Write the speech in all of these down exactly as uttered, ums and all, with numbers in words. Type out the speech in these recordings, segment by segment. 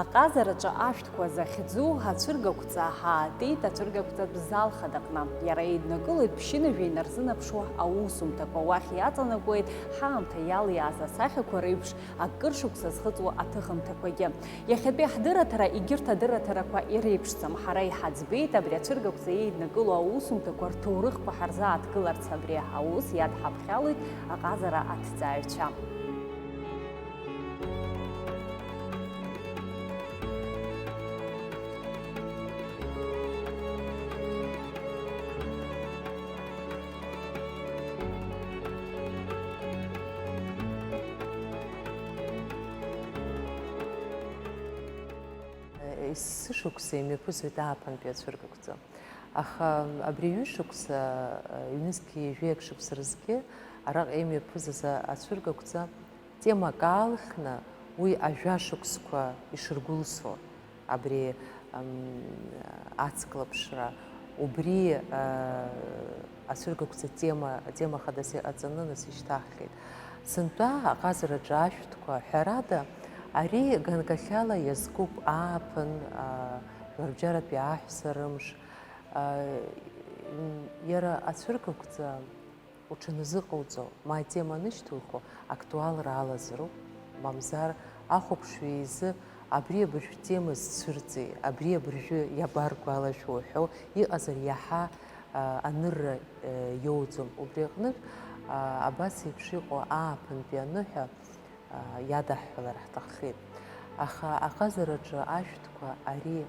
Аҟазараҿы ашәҭқәа захьӡу ацәыргақәҵа ҳаатит ацәыргақәҵатә зал хадаҟны. Иара еиднакылоит ԥшьынҩажәа инарзынаԥшуа аусумҭақәа, уахь иаҵанакуеит ҳаамҭа иалиааз асахьақәа реиԥш акыр шықәса зхыҵуа аҭыхымҭақәагьы. Иахьатәи ҳдырраҭара егьырҭ адырраҭарақәа иреиԥшӡам. Ҳара иҳаӡбеит абри ацәыргақәҵа еиднакыло аусумҭақәа рҭоурыхқәа ҳарзааҭгыларц. Абри аус иадҳаԥхьалоит аҟазара аҭҵааҩцәа. Есышықәса имҩаԥысуеит ааԥынтәи ацәыргақәҵа. Аха абри ҩышықәса, ҩнызқьи жәеи шықәса рзгьы араҟа имҩаԥысыз ацәыргақәҵа темак аалхны, уи ажәа шықәсқәа ишыргәылсо, абри, ам, ацклаԥшра, убри, а, ацәыргақәҵа тема, атема хадас иҟаҵаны нас ишьҭаҳхит. Сынтәа аҟазараҿы ашәҭқәа, ҳәарада, ари ганкахьала иазкуп ааԥын, а, жәларбжьаратәи аҳәса рымш, а, м, иара ацәыргақәҵа уҽаназыҟауҵо, ма атема анышьҭухуа, актуалра алазароуп, мамзар ахәаԥшҩы изы абри абыржәы тема зцәырҵи, абри абыржәы иабаргәалашәо уҳәо иҟазар иаҳа, а, анырра, а, иоуӡом. Убри аҟнытә, а, абас еиԥш иҟоу ааԥынтәи аныҳәа, а, иадаҳҳәалар ҳҭаххеит. Аха аҟазараҿы ашәҭқәа ари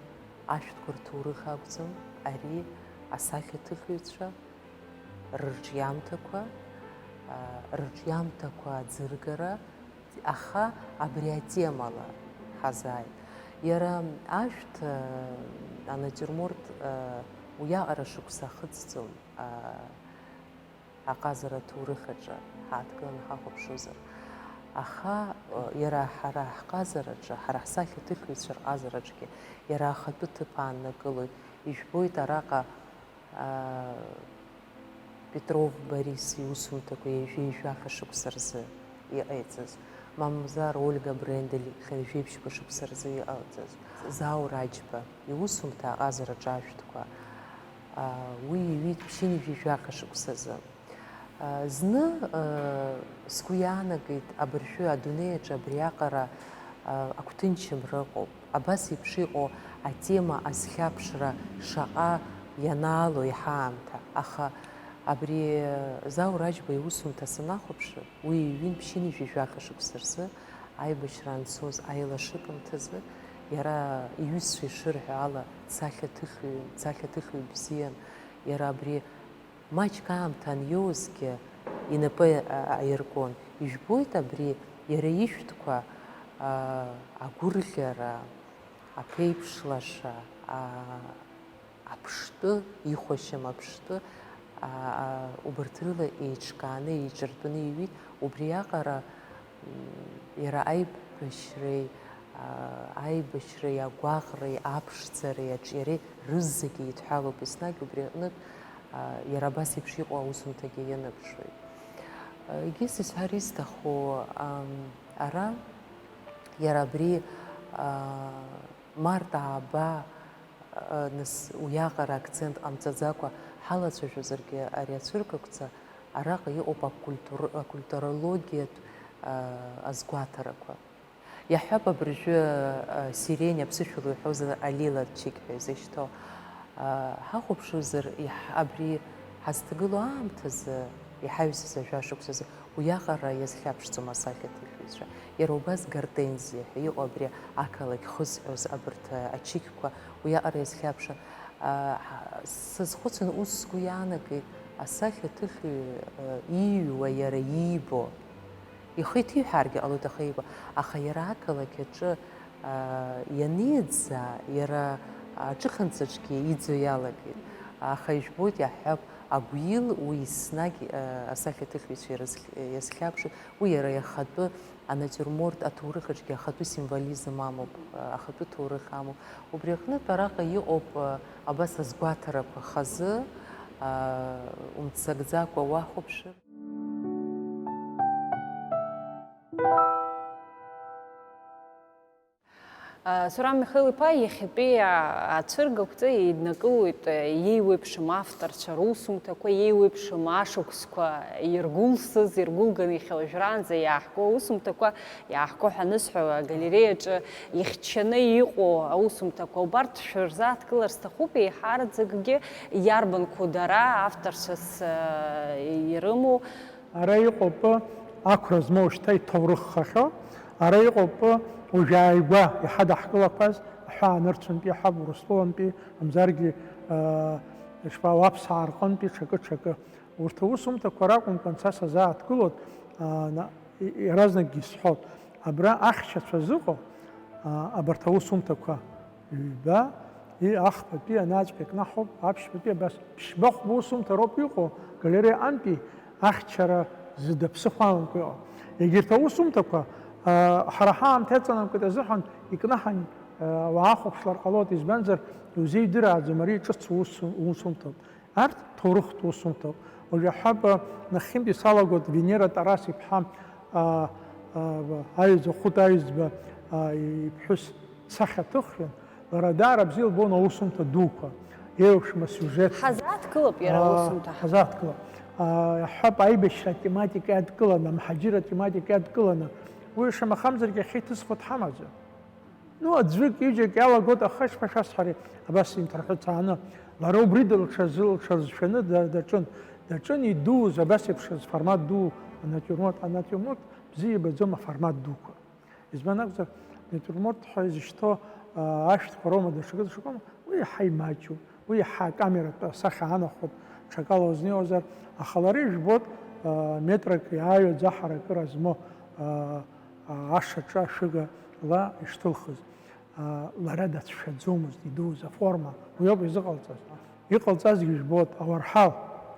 ашәҭқәа рҭоурых акәӡам, ари асахьаҭыхҩцәа рырҿиамҭақәа, а, рырҿиамҭақәа аӡыргара, аха абри атемала ҳазааит. Иара ашәҭ, а, анатиурморт, а, уиаҟара шықәса ахыҵӡом, а, аҟазара аҭоурых аҿы ҳааҭгыланы ҳахәаԥшызар. Аха, а, иара ҳара ҳҟазараҿы, ҳара ҳсахьаҭыхҩцәа рҟазараҿгьы иара ахатәы ҭыԥ ааннакылоит. Ижәбоит араҟа Петров Борис иусумҭақәа ҩажәи жәаха шықәса рзы иҟаиҵаз, мамзар Ольга Брендель хынҩажәи ԥшьба шықәса рзы иҟалҵаз, Заур Аџьба иусумҭа аҟазараҿы ашәҭқәа, уи иҩит ԥшьынҩажәи жәаха шықәсазы. Зны сгәы иаанагеит, абыржәы адунеи аҿы абриаҟара агәҭынчымра ыҟоуп. Абас еиԥш иҟоу атема азхьаԥшра шаҟа ианаало иҳаамҭа, аха абри Заур Аџьба иусумҭа санахәаԥшы, уи ҩынтә ԥшьынҩажәи жәаха шықәса рзы аибашьра анцоз аилашыкымҭазы, иара иҩызцәа ишырҳәо ала, дсахьаҭыхҩы, дсахьаҭыхҩы бзиан, иара абри Маҷк аамҭа аниоузгьы инапы аиркуан. Ижәбоит абри иара ишәҭқәа, агәырӷьара, аԥеиԥш лаша, аԥштәы, ихәашьам аԥштәы, убарҭ рыла еиҿкааны, еиҿартәаны иҩит. Убриаҟара Иара аибашьреи, аибашьреи, агәаҟреи, аԥшӡареи, аҿиареи рызегьы еидҳәалоуп, еснагь убри аҟнытә, иара абас еиԥш иҟоу аусумҭагьы ианыԥшуеит. Егьыс исҳәар исҭаху, ара, иара абри, март ааба, нас уиаҟара акцент ҟамҵаӡакәа ҳалацәажәозаргьы, ари ацәыргақәҵа араҟа иҟоуп акультур-, акультурологиатә, а, азгәаҭарақәа. Иаҳҳәап, абыржәы, а, Сирени аԥсышәала иҳәозар, Алила Чик ҳәа изышьҭоу, а, ҳахәаԥшуазар, иаҳ-, абри ҳазҭагылоу аамҭазы, иҳаҩсыз ажәа шықәсазы, уиаҟара иазхьаԥшӡом асахьаҭыхҩцәа. Иара убас Гортензиа ҳәа иҟоу абри ақалақь хызҳәоз абарҭ ачықьқәа уиаҟара иазхьаԥшын. Сазхәыцын, ус сгәы иаанагеит, асахьаҭыхҩы ииҩуа иара иибо. Ихы иҭиҳәааргьы ҟалоит, аха иибо. Аха иара ақалақь аҿы ианиӡаа, иара аҿыханҵаҿгьы иӡо иалагеит. Аха ижәбоит, иаҳҳәап, Агәил уи еснагь, э, асахьаҭыхҩцәа ирызхь-, иазхьаԥшит. Уи иара иахатәы анатиурморт аҭоурых аҿгьы ахатәы символизм амоуп, э, ахатәы ҭоурых амоуп. Убри аҟнытә араҟа иҟоуп, э, абас азгәаҭарақәа хазы, э, умццакӡакәа уахәаԥшыр. Сурам Михаил-иԥа иахьатәи ацәыргақәҵа еиднакылоит еиуеиԥшым авторцәа русумҭақәа, еиуеиԥшым ашықәсқәа иргәылсыз, иргәылганы иахьа уажәраанӡа иааҳго аусумҭақәа, иааҳго ҳәа анысҳәа, агалереиаҿы ихьчаны иҟоу аусумҭақәа убарҭ шәырзааҭгылар сҭахуп, еиҳараӡакгьы иарбанқәоу дара авторцәас ирымоу. Ара иҟоуп ақәра змоу шьҭа иҭоурыххахьоу, ара иҟоуп уажә ааигәа иҳадаҳкылақәаз, аҳәаанырцәынтәи, аҳауа Урыстәылантәи, мамзаргьы, ишԥа, уаԥсаа рҟынтәи ҽакы-ҽакы. Урҭ аусумҭақәа ракәымкәа анцәа сазааҭгылоит, иаразнакгьы исҳәоит. Абра ахьчацәа зыҟоу, абарҭ аусумҭақәа ҩба, и, ахԥатәи анаҵәҟьа икнаҳауп, аԥшьбатәи абас ԥшьба-хәба усумҭа роуп иҟоу, галереиантәи ахьчара зда ԥсыхәа амамкәа иҟоу. Егьырҭ аусумҭақәа, ҳара ҳаамҭа иаҵанамкуеит азыҳәан икнаҳан, уаахәаԥшлар ҟалоит, избанзар, иузеидырааӡом, ари ҿыц ус, усумҭоуп. Арҭ ҭоурыхтә усумҭоуп. Уажә аҳәап, нахьхьынтәи салагоит Венера Тарас-иԥҳа, а, а, аҩӡа, Хәыта аҩӡба, а, иԥҳәыс сахьаҭыхҩын, лара даара бзиа илбон аусумҭа дуқәа, еиуеиԥшым асиужет. Ҳазааҭгылап иара аусумҭа. Ҳазааҭгылап. А, иаҳҳәап, аибашьра атематика иадкыланы, амҳаџьырра атематика иадкыланы, уи шамахамзаргьы ахьеиҭысхуа дҳамаӡам. Ну, аӡәык, ҩыџьак иалагоит, аха ишԥашәасҳәари, абас инҭарҳәыцааны. Лара убри дылҽазы-, лҽазшәаны да-, даҿын. Даҿын идууз, абас еиԥш формат ду, анатиурморт, анатиурморт бзиа ибаӡом аформат дуқәа. Избан акәзар, натиурморт ҳәа изышьҭоу, аа, ашәҭқәа роума, даҽакы, даҽакоума, уи иаҳа имаҷуп, уи иаҳа акамератә асахьа анахәоит, ҽакала узнеиуазар, аха лара ижәбоит, аа, метрак иааҩуа аӡаҳара акыра змоу, аа, ашаҿа ашәыга ла ишҭылхыз. Лара дацәшәаӡомызт, идууз аформа, уи ауп изыҟалҵаз. Иҟалҵазгьы жәбоит, ауарҳал,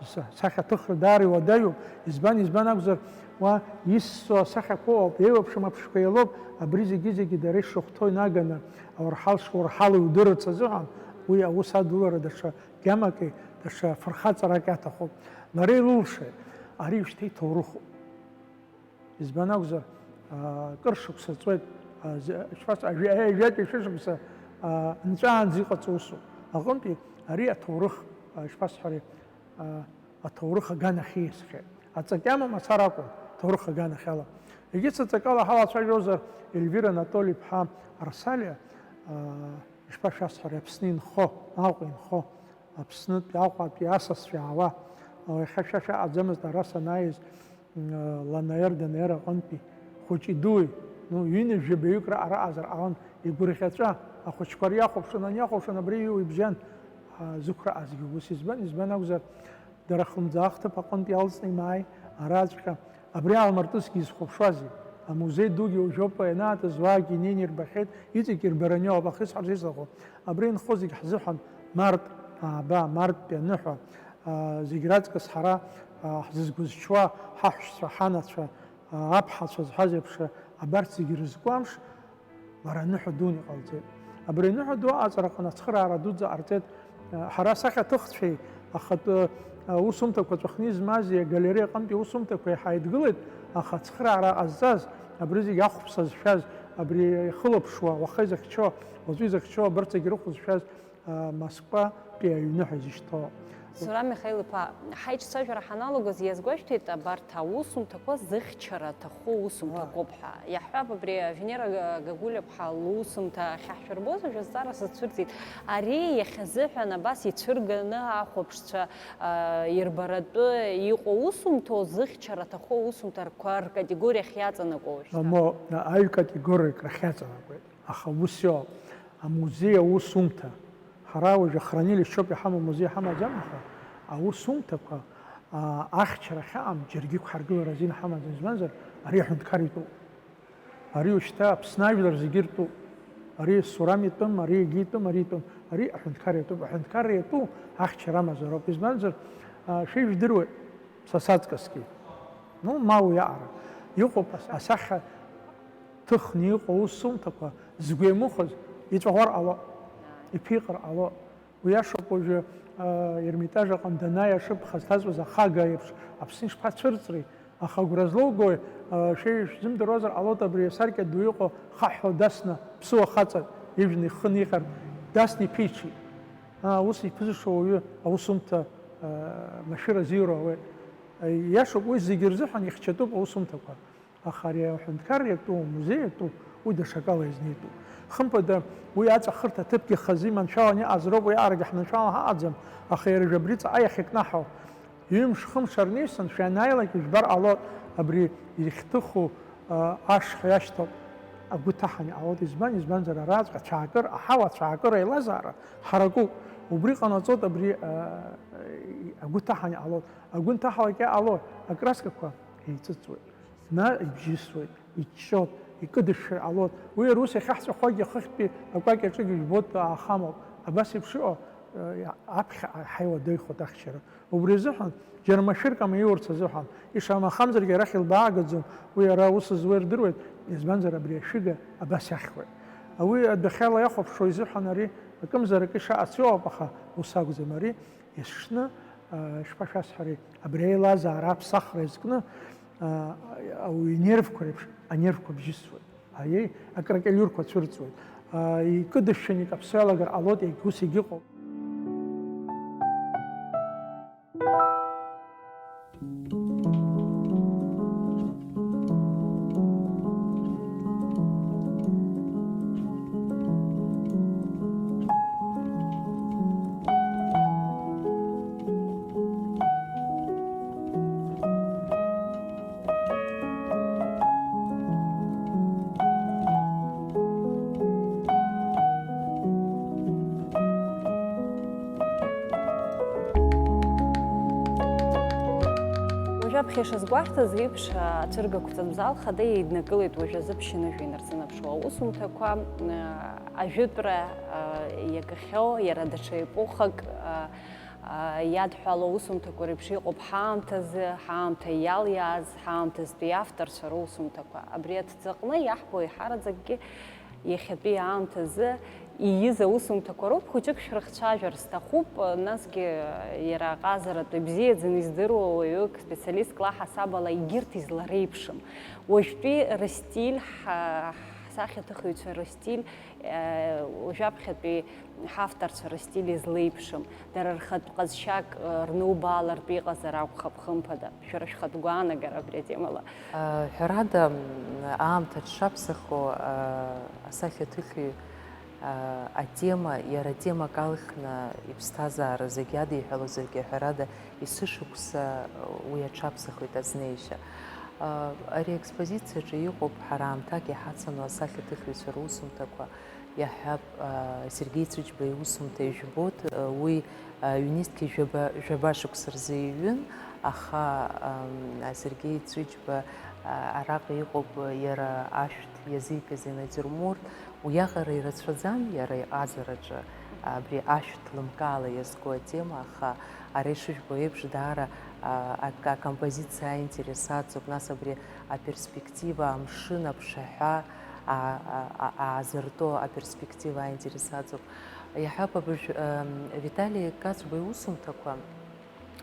са-, сахьаҭыхра даара иуадаҩуп. Избан, избан акәзар, уа иссо асахьақәоу ауп, еиуеиԥшым аԥшқәа еилоуп, абри зегьы-зегьы дара ишрыхәҭоу инаганы, ауарҳал шуарҳалу иудырырц азыҳәан, уи аус адулара даҽа гьамаки, даҽа фырхаҵарак иаҭахуп. Лара илылшеит, ари ушьҭа иҭоурыхуп. Избан акәзар, аа, кыр шықәса ҵуеит, аа, зи-, шфас-, ажәи-, аа, жәатәи шәышықәса, аа, нҵәаанӡа иҟаҵо усуп. Аҟынтәи ари аҭоурых, аа, ишԥасҳәари, аа, аҭоурых аганахь ииасхьеит. Аҵакьама мацара акәым, аҭоурых аганахь ала. Егьыс аҵакала ҳалацәажәозар, Ельвира Анатоли-иԥҳа Арсалиа, аа, ишԥашәасҳәари, Аԥсны инхо, Аҟәа инхо, Аԥснытәи Аҟәатәи асасцәа иаауа, иахьа шәа шәаҟаӡамызт ара санааиз, м, ланаер данаер аҟынтәи, хәыҷи дуи, ну, ҩынҩажәаҩык раҟара аҟазар ҟалон, игәырӷьаҵәа, ахәыҷқәа рихәаԥшуан, аниахәаԥшуан, абри иҩуа ибжьан, а, зықәраҟазгьы убыс избан, избан акәзар, дара хлымӡаах ҭыԥ аҟынтә иалҵны имааи, араҵәҟьа Абри аалмыртызгьы изхәаԥшуазеи? Амузеи дугьы уажәоуп, ианаатыз уаагьы инеины ирбахьеит, иҵегь ирбараны иҟоуп, аха исҳәарц исҭаху, абра инхо зегь ҳзыҳәан март ааба, марттәи аныҳәа, аа, зегь раҵкыс ҳара, аа, ҳзызгәызҽуа, ҳаҳәшьцәа, ҳанацәа, аа, аԥҳацәа зҳәаз еиԥш, абарҭ зегь рызку амш, Лара аныҳәа дуны иҟалҵеит. Абри аныҳәа ду аҟаҵараҟны ацхыраара дуӡӡа ҟарҵеит. Ҳара асахьаҭыхцәеи ахатәы аусумҭақәа ҵәахны измази агалереиа аҟынтәи аусумҭақәеи ҳааидгылеит, аха ацхыраара ҟазҵаз, абри зегь ахәԥса зшәаз, абри ихылаԥшуа, уаха изыхьчо, уаҵәы изыхьчо абарҭ зегь рыхә зшәаз, Москватәи аҩны ҳәа изышьҭоу. Сурам Михаил-иԥа, ҳаиҿцәажәара ҳаналагоз иазгәашәҭеит абарҭ аусумҭақәа зыхьчара аҭаху усумҭақәоуп ҳәа. Иаҳҳәап, абри Венера Гагулиа-ԥҳа лусумҭа ахьаҳшәырбоз уажә азҵаара сацәырҵит. Ари иахьазыҳәан абас ицәырганы ахәаԥшцәа, а, ирбаратәы иҟоу усумҭоу зыхьчара аҭаху аусумҭақәа ркатегориахь иаҵанакуоу шьҭа? Мо, аҩ категориак рахь иаҵанакуеит. Аха ус иоуп, амузеи аусумҭа, ҳара уажәы ахранилишьоуп иҳамоу, амузеи ҳамаӡам, аха аусумҭақәа, аа, ахьчара ахьаҟам џьаргьы ықәҳаргылара азин ҳамаӡам, избанзар, ари аҳәынҭқар итәуп. Ари ушьҭа Аԥсны ажәлар зегьы ртәуп. Ари Сурам итәым, ари егьи итәым, ари итәым. Ари аҳәынҭқар иатәуп. Аҳәынҭқарра иатәу ахьчара амазароуп. Избанзар, аа, шәа ижәдыруеит, са саҵкысгьы. Ну, ма уиаҟара. Иҟоуп ас-, асахьа ҭыхны иҟоу аусумҭақәа згәы иамыхәаз иҵәаӷәар ҟало, иԥиҟар ҟало. Уи иашоуп, уажәы, а, Ермитаж аҟны данааи ашыԥхьа зҭаҵәоз ахага еиԥш Аԥсны ишԥацәырҵри? Аха агәра злоугои, а, шәеи шәзымдыруазар ҟалоит абри асаркьа ду иҟоу хаҳәла дасны ԥсыуа хаҵак. Ижәны ихы никыр, дасны иԥиҽит. Аа, ус иԥызшо ауаҩы аусумҭа, аа, машәыр азиура ауеит. Иашоуп, уи зегьы рзыҳәан ихьчатәуп аусумҭақәа. Аха ари аҳәынҭқарра иатәу, амузеи иатәу, уи даҽакала изнеитәуп. Хымԥада, уи аҵәахырҭа аҭыԥгьы хазы иманшәалан иҟаз роуп, уи аҟарагьы ҳманшәалан ҳаҟаӡам, аха иара жәабри ҵаҟа иахьыкнаҳау. Ҩымш-хымш арнисан, шәанааилак, ижәбар ҟалоит, абри ихьҭыху, а, ашҳәа иашьҭоуп. Агәы ҭаҳан иҟалоит, избан, избанзар, араҵәҟьа цәаакыр, аҳауа цәаакыр аилазаара ҳаракуп. Убри ҟанаҵоит, абри, а, агәы ҭаҳан иҟалоит. Агәы нҭаҳалак иҟалоит, акраскақәа еиҵыҵуеит. Наҟ ибжьысуеит, иччоит, икыдышәшәар ҟалоит. Уи ара ус иахьаҳҵәахуагьы ахыхьтәи акәакь аҿы ижәбоит, аахамоуп. Абас еиԥш иҟоу, э, аԥхьаҟа ҳаиуадаҩхоит ахьчара. Убри азыҳәан, џьара машәырк амаиурц азыҳәан, ишамахамзаргьы арахь илбаагаӡом, уи ара аус зуа ирдыруеит, избанзар абри ашәыга абас иахьуеит. Уи адәахьала иахәаԥшуа изыҳәан ари акымзар акы ишаҟац иоуп, аха ус акәӡам ари. Есшны, а, ишԥашәасҳәари, абри аилазаара аԥсахра иазкны, а, ауаҩы инервқәа реиԥш анервқәа бжьысуеит. Аиеи, акракелиурқәа цәырҵуеит. А, икыдышәшәаны икаԥсо иалагар ҟалоит, егь-, ус егьыҟоуп. Уажәаԥхьа ишазгәаҳҭаз еиԥш, ацәыргақәҵатә зал хада еиднакылеит уажәазы ԥшьынҩажәа инарзынаԥшуа аусумҭақәа, ажәытәра иагахьоу, иара даҽа епохак иадҳәало аусумҭақәа реиԥш иҟоуп ҳаамҭазы, ҳаамҭа иалиааз, ҳаамҭазтәи авторцәа русумҭақәа. Абри аҭӡаҟны иаҳбо еиҳараӡакгьы иахьатәи аамҭазы ииз аусумҭақәа роуп, хәыҷык шәрыхцәажәар сҭахуп, насгьы иара аҟазаратә ибзиаӡаны издыруа уаҩык, специалистк лаҳасаб ала егьырҭ излареиԥшым. Уажәтәи рыстиль, ҳа-, ҳсахьаҭыхыҩцәа рыстиль, уажәаԥхьатәи ҳавторцәа рыстиль излеиԥшым, дара рхатә ҟазшьак, э, рнубаалартә иҟазар акәхап, хымԥада, шәара шәхатә гәаанагара абри атемала. Э, ҳәарада, м, аамҭа дшаԥсахо, э, асахьаҭыхҩы, э, атема, иара темак алхны иԥсҭазаара зегь адиҳәалозаргьы, ҳәарада, есышықәса, э, уи аҽаԥсахуеит азнеишьа. Э, ари аекспозициаҿы иҟоуп ҳара аамҭак иҳацану асахьаҭыхҩцәа русумҭақәа, иаҳҳәап, а, Сергеи Цәыџьба иусумҭа ижәбоит, а, уи, а, ҩнызқьи жәаба, жәаба шықәса рзы иҩын, аха, ам, а, Сергеи Цәыџьба, а, араҟа иҟоуп иара ашәҭ иазикыз анатиурморт, уиаҟара ирацәаӡам иара иҟазараҿы абри ашәҭ лымкаала иазку атема, аха ара ишыжәбо еиԥш даара, а, а, акомпозициа аинтерес аҵоуп, нас абри аперспектива, амшын аԥшаҳәа, а, а, а, аазыртәо аперспектива аинтерес аҵоуп. Иаҳҳәап, абыржә, ам, Витали Кацба иусумҭақәа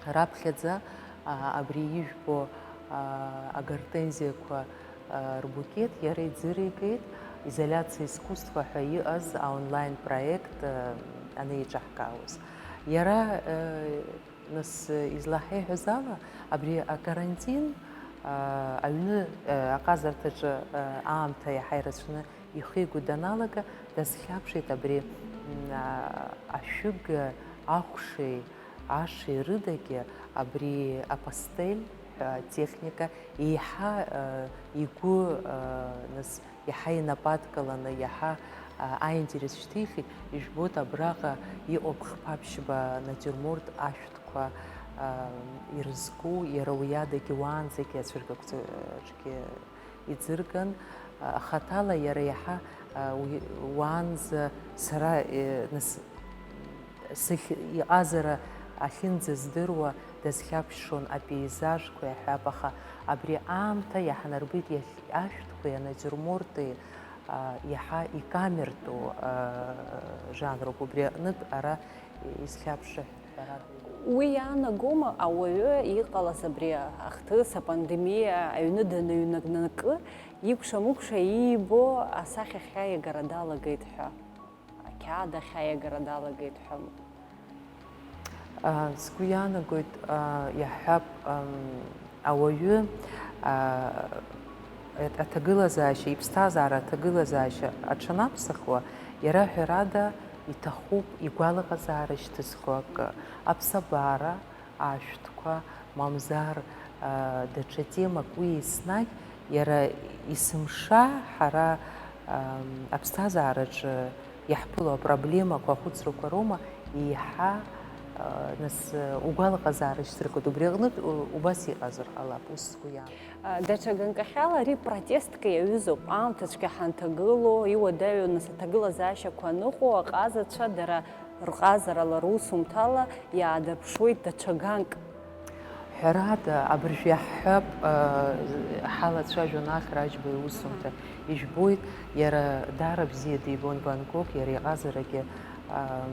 раԥхьаӡа, а, абри ижәбо, а, агортензиақәа, а, рбукет иара иӡыригеит, Изоляциа искусства ҳәа иҟаз аонлайн проект, а, анеиҿаҳкаауаз. Иара, а, Нас, излаҳаиҳәаз ала, абри акарантин, аа, аҩны, аа, аҟазарҭаҿы, аа, аамҭа иаҳа ирацәаны ихигоит даналага, дазхьаԥшит абри, м, аа, ашәыга ахәшеи ашеи рыдагьы абри апастель ҳәа атехника еиҳа, аа, игәы, аа, нас, иаҳа инапы адкыланы, иаҳа, а, аинтерес шьҭихит, ижәбоит, абраҟа иҟоуп хԥа-ԥшьба натиурморт ашәҭқәа, а, ирызку, иара уи адагьы уаанӡагьы ацәыргақәҵаҿгьы иӡырган, а, хаҭала иара иаҳа, а, уи, уаанӡа сара, е, нас, сыхь-, иҟазара ахьынӡаздыруа дазхьаԥшуан апеизажқәа, иаҳҳәап, аха абри аамҭа иаҳанарбеит иахь ашәҭқәеи анатиурморти, а, иаҳа икамертәу, а, жанруп, убри аҟнытә ара исхьаԥшыр ҳәарада. Уи иаанагома ауаҩы иҟалаз абри ахҭыс, апандемиа аҩны даныҩнанакы, икәша-мыкәша иибо асахьа ахьааигара далагеит ҳәа? Ҳәа дахьаиагара далагеит ҳәа. А, сгәы иаанагоит, а, иаҳҳәап, ам, ауаҩы, а, аҭагылазаашьа, иԥсҭазаара аҭагылазаашьа аҽанаԥсахуа, иара ҳәарада иҭахуп игәалаҟазаара шьҭызхуа акы, аԥсабара, ашәҭқәа, мамзар, а, даҽа темак, уи еснагь иара есымша ҳара, ам, аԥсҭазаараҿы иаҳԥыло апроблемақәа, ахәыцрақәа роума еиҳа, а, нас, угәалаҟазаара шьҭырхуеит. Убри аҟнытә, у-, убас иҟазар ҟалап, ус сгәы иаанагоит. А, даҽа ганкахьала ари протестк иаҩызоуп. Аамҭа цәгьа ҳанҭагылоу, иуадаҩу нас аҭагылазаашьақәа аныҟоу, аҟазацәа дара рҟазарала, русумҭала иаадырԥшуеит даҽа ганк. Ҳәарада, абыржә иаҳҳәап, а, ҳалацәажәон Ахра Аџьба иусумҭа. Ижәбоит, иара даара бзиа дибон Ван Гог, иара иҟазарагьы, ам,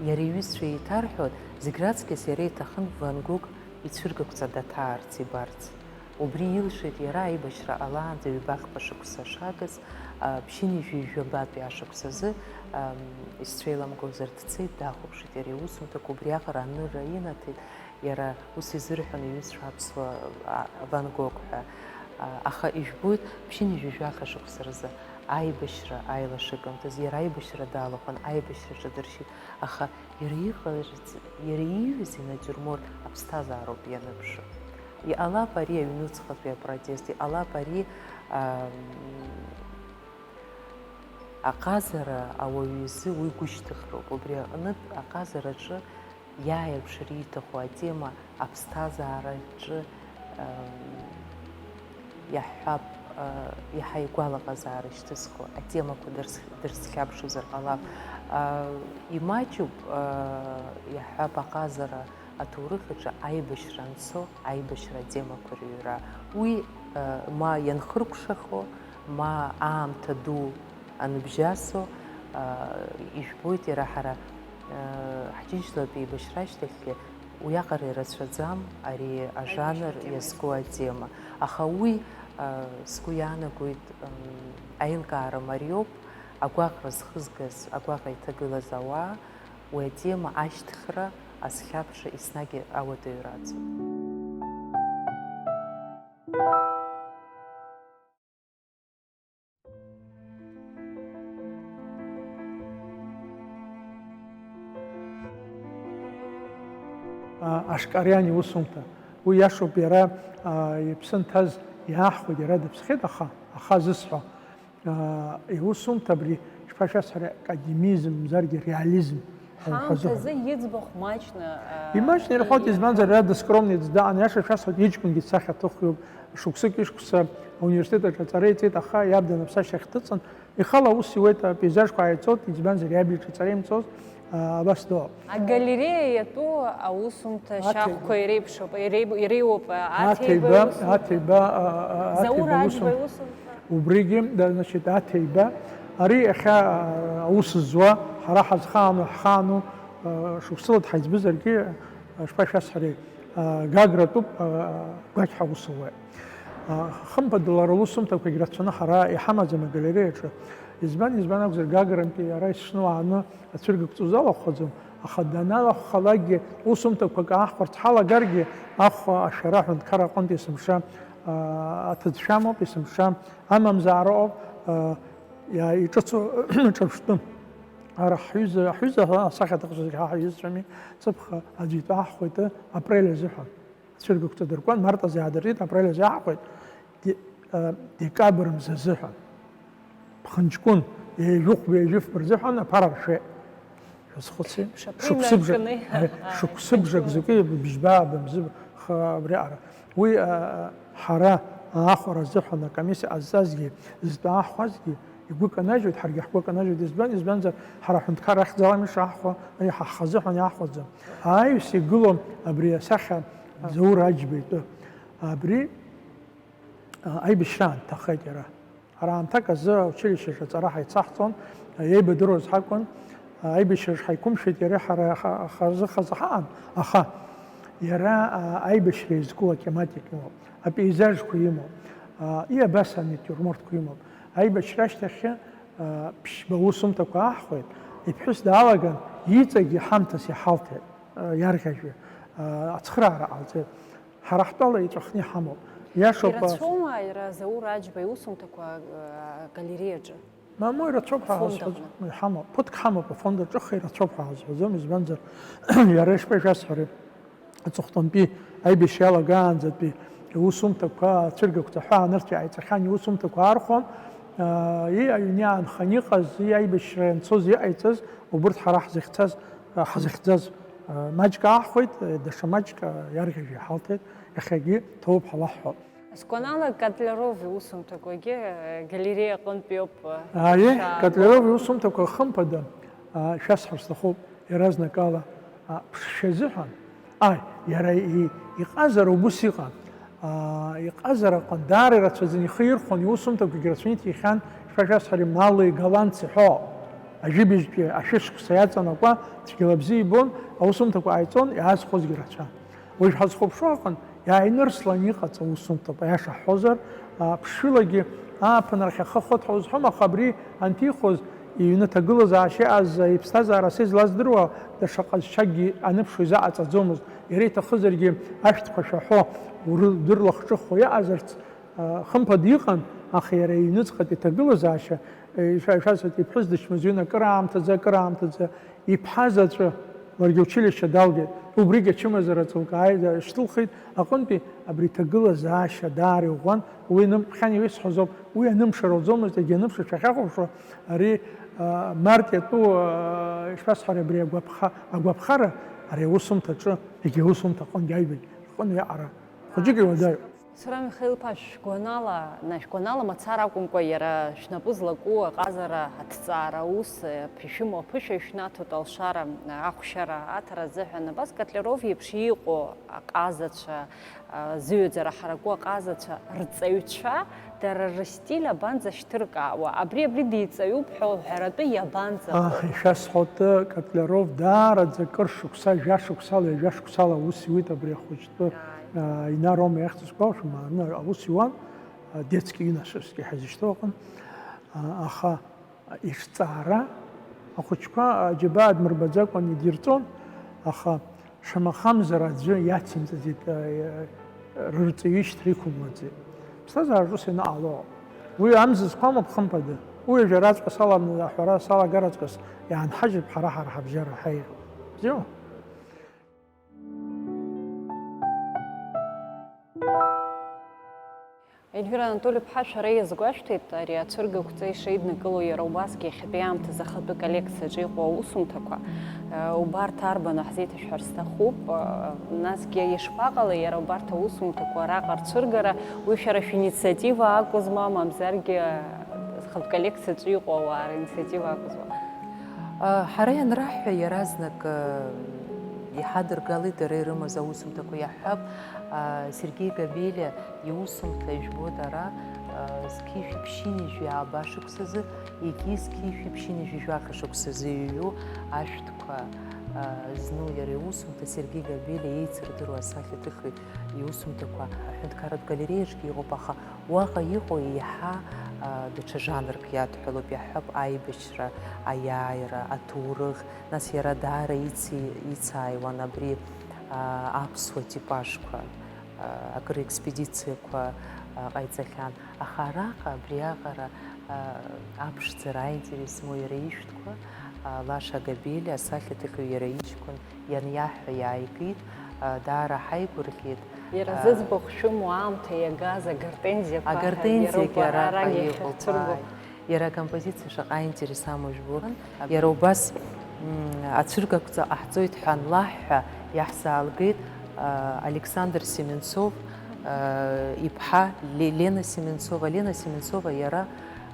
иара иҩызцәа еиҭарҳәон, зегь раҵкьыс иара иҭахын Ван Гог ицәыргақәҵа даҭаарц, ибарц. Убри илшеит иара аибашьра ҟалаанӡа ҩбахԥа шықәса шагыз, а, ԥшьынҩажәи жәабатәи ашықәсазы, ам, исцәеиламгозар дцеит, дахәаԥшит иара иусумҭақәа, убриаҟара анырра инаҭеит, иара ус изырҳәон иҩызцәа аԥсуа, а, Ван Гог ҳәа. А, аха ижәбоит, ԥшьынҩажәи жәаха шықәса рзы аибашьра аилашыкымҭаз, иара аибашьра далахәын, аибашьраҿы дыршьит, аха иара иҟарҵ-, иара ииҩыз инатиурморт аԥсҭазаароуп ианыԥшу. Иҟалап ари аҩнуҵҟатәи апротест, иҟалап ари, ам, аҟазара ауаҩы изы уи гәышьҭыхроуп. Убри аҟнытә аҟазараҿы иааирԥшыр ииҭаху атема аԥсҭазаараҿы, ам, иаҳҳәап, а, иаҳа игәалаҟазаара шьҭызхуа атемақәа дырс-, дырзхьаԥшызар ҟалап. А, имаҷуп, а, иаҳҳәап, аҟазара аҭоурых аҿы аибашьра анцо, аибашьра атемақәа рыҩра. Уи, а, ма ианхыркәшахо, ма аамҭа ду аныбжьасо, а, ижәбоит, иара ҳара, а, ҳџьынџьтәылатә еибашьра ашьҭахьгьы уиаҟара ирацәаӡам ари ажанр иазку атема. Аха уи, а, сгәы иаанагоит, м, аилкаара мариоуп, агәаҟра зхызгаз, агәаҟра иҭагылаз ауаа, уи атема ашьҭыхра, азхьаԥшра еснагь ауадаҩраӡоуп. А, Ашкариан иусумҭа. Уи иашоуп, иара, а, иԥсы нҭаз иаахәеит, иара дыԥсхьеит, аха, аха зысҳәо. А, иусумҭа абри шԥашәасҳәари, академизм мзаргьы реализм ҳәа ҳазыҳәан. Ҳаамҭазы иӡбахә маҷны, а, Имаҷны ирҳәоит, и-, избанзар, иара дыскромный даан, иаша шәасҳәоит, иҷкәынгьы дсахьаҭыхҩуп, шықәсык ишықәса ауниверситет аҿы аҵара иҵеит, аха иаб данаԥсашьа ахь дыҵан, ихала аус иуеит, апейзажқәа ааиҵоит, избанзар, иаб иҿы аҵара имҵоз, а, абас доуп. Агалереиа иатәу аусумҭа Аҭеиба. Шьахәқәа иреиԥшуп, иреиб-, иреиуоуп, а, Аҭеиба Аҭеиба, иусумҭа. Аҭеиба, а, а, Заур Аҭеиба Аџьба иусумҭа. Иусумҭа. Убригьы, да, значит, Аҭеиба, ари иахьа, а, аус зуа, ҳара ҳазхаану, ҳхаану, а, шықәсыла дҳаиҵбызаргьы, а, шԥашәасҳәари, а, Гагратәуп, а, гәақь ҳаус луеит. А, хымԥада, лара лусумҭақәагь рацәаны ҳара иҳамаӡам агалереиаҿы. Избан, избан акәзар, Гагрантәи ара исшны уааны ацәыргақәҵа узалахәхаӡом, аха даналахәхалакгьы, усумҭақәак аахәарц ҳалагаргьы, ахә ашәара аҳәынҭқар аҟынтә есымша, а, аҭыӡшәа амоуп, есымша амамзаара ыҟоуп, а, иа-, иҿыцу ҿырԥштәы. Ара ҳҩыза, ҳҩыза ҳәа асахьа аҭыхцәа зегьы ҳа ҳҩызцәами, ҵыԥх аӡәы итәы аҳхәеит апрель азыҳәан. Ацәыргақәҵа дыркуан, март азы иаадыртит, апрель азы иаҳхәеит. Де-, а, декабр мза азыҳәан. Ԥхынҷкәын, ҩажәихә, ҩажәифба рзыҳәан аԥара ршәеит. Шәазхәыци? Шаԥа Шықәсыбжак, инаркны, э, а, шықәсыбжак ҳаҷкәын. Закәи быжьба, бымзы, х-, абри аҟара. Уи, а, ҳара аахәара азыҳәан акомиссиа ҟазҵазгьы, зтәы аахәазгьы, игәы канажьуеит, ҳаргьы ҳгәы канажьуеит. Избан, избанзар, ҳара аҳәынҭқар ахьӡалами ишаҳхәа, ари ҳа ҳхазыҳәан иаҳхәаӡом. Анаҩс игылон абри асахьа Заур Аџьба итәы. Абри, а, аибашьраан дҭахеит иара. Ҳара аамҭак азы аучилишьеҿы аҵара ҳаицаҳҵон, еибадыруаз ҳакәын, аибашьраҿы ҳаиқәымшәеит иареи ҳара ха-, хазы-хазы ҳаҟан, аха иара, а, аибашьра иазку атематика имоуп, апейзажқәа имоуп, а, и абас анатиурмортқәа имоуп. Аибашьра ашьҭахьы Ԥшьба усумҭақәа аҳхәеит, иԥҳәыс даалаган, иҵегьы ҳамҭас иҳалҭеит, иарӷьажәҩа, ацхыраара ҟалҵеит. Ҳара ҳтәала иҵәахны иҳамоуп. Иашоуп. Ирацәоума иара Заур Аџьба иусумҭақәа, а, агалереиаҿы? Мамоу, ирацәоуп ҳәа Афонд ҳазҳәаӡом. Аҟны. Иҳамоуп. Ԥыҭк ҳамоуп, афонд аҿы, аха ирацәоуп ҳәа ҳазҳәаӡом, избанзар, иара ишԥашәасҳәари, аҵыхәтәантәи аибашьра иалагаанӡатәи иусумҭақәа, ацәыргақәҵа ҳәа анырцә иааиҵахьан, иусумҭақәа аархәон. Аа, и, аҩны иаанхан иҟаз, и, аибашьра ианцоз иҟаиҵаз, убырҭ ҳара ҳзыхьцаз, ҳзыхьӡаз, маҷк аахәеит, даҽа маҷк иарӷьажәҩа иҳалҭеит, иахьагьы ҭоуп ҳәа лаҳҳәап. Сгәанала, Котляров иусумҭақәагьы, э, галереиа аҟынтәиоуп, э, Ааи, ишаабо. Котляров иусумҭақәа, хымԥада, а, шәасҳәар сҭахуп, иаразнакала, а, ԥшшәа азыҳәан. Ааи, иара и-, иҟазара убыс иҟан. А, иҟазара аҟан даара ирацәаӡан, ихы ирхәон, иусумҭақәагьы рацәаны иҭихьан, шәа шәасҳәари, Мали, Галанци ҳәа. Ажәибжьтәи ашәышықәса иаҵанакуа, цәгьала бзиа ибон, аусумҭақәа ҟаиҵон, иаазхәозгьы рацәан. Уажә ҳазхәаԥшуа аҟан, иааинырслан иҟаҵа усумҭоуп, аиаша ҳҳәозар, а, ԥшшәылагьы ааԥынрахь ахы ахыҭҳәа узҳәом, аха абри анҭихуаз, иҩны ҭагылазаашьа иааз, иԥсҭазаара сызлаздыруа, даҽа ҟазшьакгьы аныԥшуа изаҟаҵаӡомызт. Иара иҭахызаргьы, ашәҭқәа шәаҳәо, уры-, дырлахҿыхуа иаҟазарц, а, хымԥада иҟан, аха иара иҩныҵҟатәи иҭагылазаашьа, е, ишәа-, ишәасҳәеит, иԥҳәыс дычмазаҩын акыраамҭаӡа, акыраамҭаӡа, иԥҳа заҵәы, ларгьы училище далгеит. Убригь ачымазара ҵлкааит, шьҭылхит, аҟынтәи абри иҭагылазаашьа даара иӷәӷәан, уи нымԥхьан, исҳәозоуп, уи анымша роуӡомызт, егьи анымша шәахьахәаԥшуа, ари, а, март иатәу, а, ишәасҳәари, абри агәаԥха-, агәаԥхара, ари аусумҭаҿы, егьи аусумҭа аҟынгьы аҩбагь рҟынтә иаҟара хәыҷык иуадаҩуп. Сурам Михаил-иԥа, шәгәанала, на, шәгәанала мацара акәымкәа, иара шәнапы злаку аҟазара аҭҵаара аус, ишәымоу аԥышәа шәнаҭоит алшара, ахәшьара аҭара азыҳәан. Абас Котляров иеиԥш иҟоу аҟазацәа, зыҩаӡара ҳараку аҟазацәа рҵаҩцәа, дара рыстиль абанӡа шьҭыркаауа? Абри, абри диҵаҩуп ҳәа уҳәаратәы иабанӡаҟоу? Аҳ, ишәасҳәоит, Котляров даараӡа кыр шықәса, жәа шықәсала, ҩажәа шықәсала аус иуит абри ахәыҷтәы. Ааи. А, Инар аума иахьӡыз, сгәалашәом, аны аус иуан, а, детский юношеский ҳәа изышьҭоу аҟын. А, аха ишҵаара ахәыҷқәа аџьабаа дмырбаӡакәан идирҵон, аха шамахамзар аӡәы иацимҵаӡеит, а, рырҵаҩышьҭра иқәымлаӡеит. Ԥсҭазаараҿ ус ианаҟало. Уи амзызқәа амоуп, хымԥада. Уи уажәраҵәҟьа саламны аҳәара салагараҵәҟьа иаанҳажьып ҳара, ҳара ҳабжьара ҳаиӷьу. Бзиоу? Ельвира Анатоли-ԥҳа, шәара иазгәашәҭеит, ари ацәыргақәҵа ишеиднакыло иара убасгьы иахьатәи аамҭазы ахатәы коллекциаҿы иҟоу аусумҭақәа, э, убарҭ арбану ҳзеиҭашәҳәар сҭахуп, э, насгьы ишԥаҟалеи иара убарҭ аусумҭақәа араҟа рцәыргара, уи шәара шәинициатива акәызма, мамзаргьы, э, зхатә коллекциаҿы иҟоу ауаа ринициатива акәызма? Ҳара ианраҳҳәа, иаразнак иҳадыргалеит дара ирымаз аусумҭақәа. Иаҳҳәап, Сергеи Габелиа иусумҭа, ижәбоит ара, зқьи жәшәи ԥшьынҩажәи ааба шықәсазы, егьи зқьи жәшәи ԥшьынҩажәи жәаха шықәсазы иҩу ашәҭқәа зну иара иусумҭа, Сергеи Габелиа еицырдыруа асахьаҭыхҩы иусумҭақәа аҳәынҭқарратә галереиаҿгьы иҟоуп, аха уаҟа иҟоу еиҳа, а, даҽа жанрк иадҳәалоуп, иаҳҳәап, аибашьра, аиааира, аҭоурых, нас иара даара ици-, ицааиуан абри, а, аԥсуа типажқәа, а, акыр експедициақәа, а, ҟаиҵахьан. Аха араҟа, абриаҟара, а, аԥшӡара аинтерес змоу иара ишәҭқәа, а, Лаша Габелиа асахьаҭыхҩы иара иҷкәын ианиаҳҳәа иааигеит, а, даара ҳаигәырӷьеит. Иара, а, зыӡбахә шәымоу аамҭа иагаз агортензиақәа ҳәа, агортензиагьы иара убра араҟа арагьы иҟоуп, шәырцәыргоуп. Ааи. Иара акомпозициа шаҟа аинтерес амоу жәбои. Иара убас, м, ацәыргақәҵа ҟаҳҵоит ҳәа анлаҳҳәа, иаҳзаалгеит, а, Александр Семенцов, а, иԥҳа Ле-, Лена Семенцова. Лена Семенцова иара,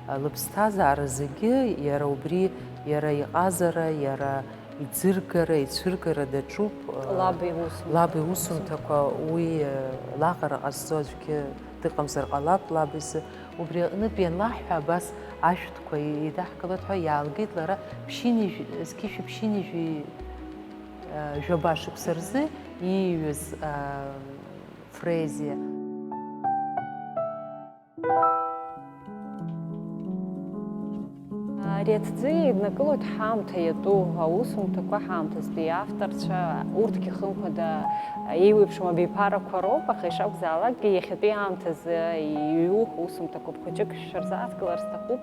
а, лыԥсҭазаара зегьы иара убри, иара иҟазара, иара иӡыргара, ицәыргара даҿуп, э, лаб иусумҭа. Лаб иусумҭақәа, уи, э, лаҟара ҟазҵо аӡәгьы дыҟамзар ҟалап лаб изы. Убри аҟнытә ианлаҳҳәа, абас ашәҭқәа еидаҳкылоит ҳәа иаалгеит лара, ԥшьынҩажәи, зқьышәи ԥшьынҩажәи, э, жәаба шықәса рзы ииҩыз, э, фрезиа. Иаҭӡы еиднакылоит ҳаамҭа иатәу аусумҭақәа, ҳаамҭазтәи авторцәа, урҭгьы хымԥада еиуеиԥшым абиԥарақәа роуп, аха ишакәзаалакгьы иахьатәи аамҭазы иҩу усумҭақәа хәыҷык шәырзааҭгылар сҭахуп.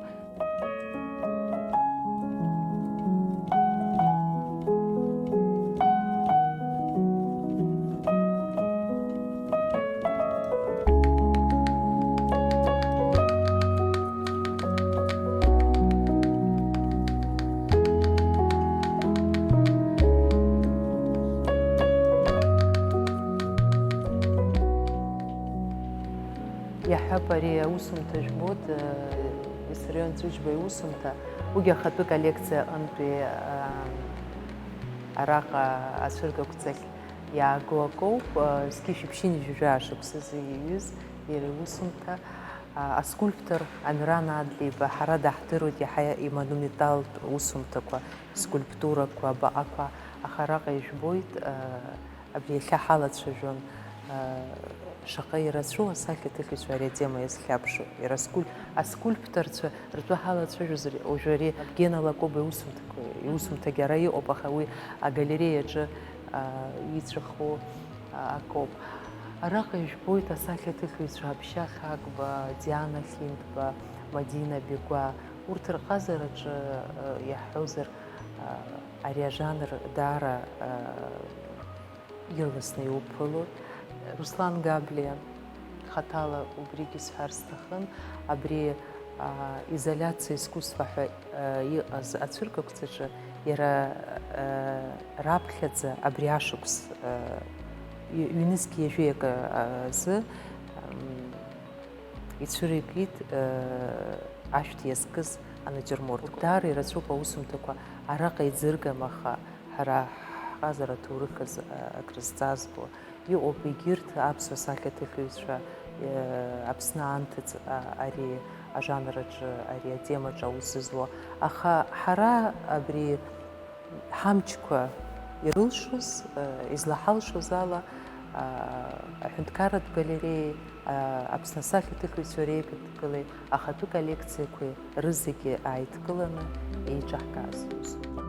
Иаҳҳәап, ари аусумҭа жәбоит, Виссарион Ҵәыџьба иусумҭа, уигьы ахатәы коллекциа аҟынтәи, араҟа ацәыргақәҵахь иааго акоуп, зқьышә ԥшьынҩажәи жәаа шықәсазы иҩыз иара иусумҭа, аскульптор Амиран Адлеиба, ҳара даҳдыруеит иаҳа имонументалтә усумҭақәа, скульптурақәа, абаҟақәа, аха араҟа ижәбоит, абри иахьа ҳалацәажәон, шаҟа ирацәоу асахьаҭыхҩцәа ари атема иазхьаԥшуа. Иара аскуль-, аскульпторцәа ртәы ҳалацәажәозар, уажәы ари Гена Лакоба иусумҭақәа, иусумҭагьы ара иҟоуп, аха уи агалереиаҿы, а, ицәахо, а, акоуп. Араҟа ижәбоит асахьаҭыхҩцәа Аԥшьа Хьагба, Диана Хьынтба, Мадина Бегәа. Урҭ рҟазараҿы, а, иаҳҳәозар, а, ари ажанр даара, а, ирласны иуԥылоит. Руслан Габлиа хаҭала убригьы сҳәар сҭахын, абри, а, изоляциа искусство ҳәа, а, иҟаз ацәыргақәҵаҿы иара, а, раԥхьаӡа абри ашықәс, а, ҩ-, ҩнызқь ҩажәи акы, а, азы, ам, ицәыригеит, а, ашәҭ иазкыз анатиурморт. Даара ирацәоуп аусумҭақәа араҟа иӡыргам, аха ҳара ҳҟазара аҭоурых азы, а, акрызҵазкуа иҟоуп, егьырҭ аԥсуа сахьаҭыхҩцәа, э, Аԥсны анҭыҵ, а, ари ажанраҿы, ари атемаҿы аус зызуа. Аха ҳара абри ҳамчқәа ирылшоз, э, излаҳалшоз ала, а, аҳәынҭқарратә галереи, а, Аԥсны асахьаҭыхҩцәа реидкылеи ахатәы коллекциақәеи рызегьы ааидкыланы еиҿаҳкааз усуп.